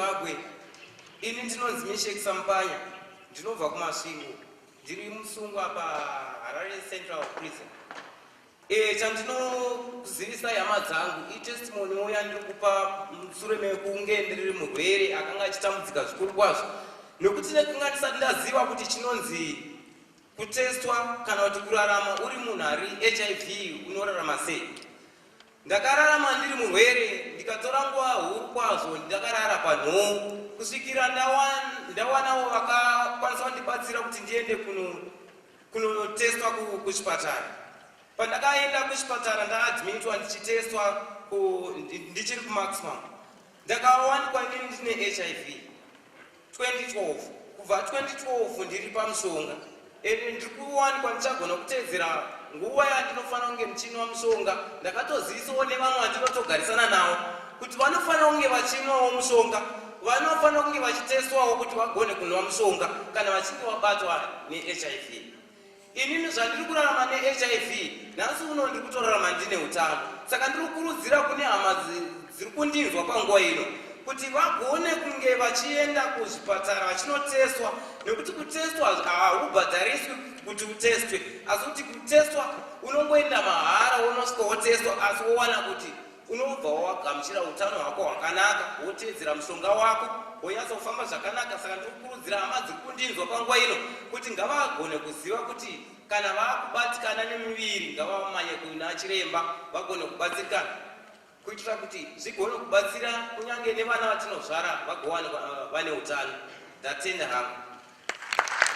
yeZimbabwe. Ini ndinonzi Mishek Sampanya, ndinobva kuMasvingo, ndiri musungwa paHarare Central Prison. E, chandinokuzivisai hama dzangu itestimoniwo yandiri kupa musure mekunge ndiri murwere akanga achitambudzika zvikuru kwazvo nekuti nekunga ndisati ndaziva kuti chinonzi kutestwa kana kuti kurarama uri munhu ari hiv unorarama sei. Ndakararama ndiri murwere ndikatora nguva huru kwazvo ndakarara panhoo kusvikira ndawanawo vakakwanisa kundibatsira kuti ndiende kunotestwa kuchipatara. Pandakaenda kuchipatara ndaadmitwa ndichitestwa ndichiri kumaximum, ndakawanikwa inini ndine HIV 2012. Kubva 2012 ndiri pamushonga ende ndiri kuwanikwa ndichagona kuteedzera nguva yandinofanira kunge ndichinwa mushonga. Ndakatozivisawo nevamwe vandinotogarisana navo kuti vanofanira kunge vachinwawo mushonga, vanofanira kunge vachitestwawo kuti vagone kunwa mushonga kana vachinge vabatwa neHIV. Inini zvandiri kurarama neHIV nhasi uno, ndiri kutorarama ndine utano. Saka ndiri kukurudzira kune hama dziri kundinzwa panguva ino kuti vagone kunge vachienda kuzvipatara vachinotestwa, nekuti kutestwa haubhadhariswi kuti utestwe, asi kuti kutestwa unongoenda mahara, wonosvika wotestwa, asi wowana kuti unobva wagamuchira utano hwako hwakanaka, woteedzera mushonga wako, wonyatsofamba zvakanaka. Saka ndiri kukurudzira hama dziri kundinzwa panguva ino kuti ngavagone kuziva kuti kana vakubatikana nemiviri ngavamanye kuna chiremba vagone kubatsirikana, kuitira kuti zvigone kubatsira kunyange nevana vatinozvara vagowanikwa vane utano. Ndatenda hangu.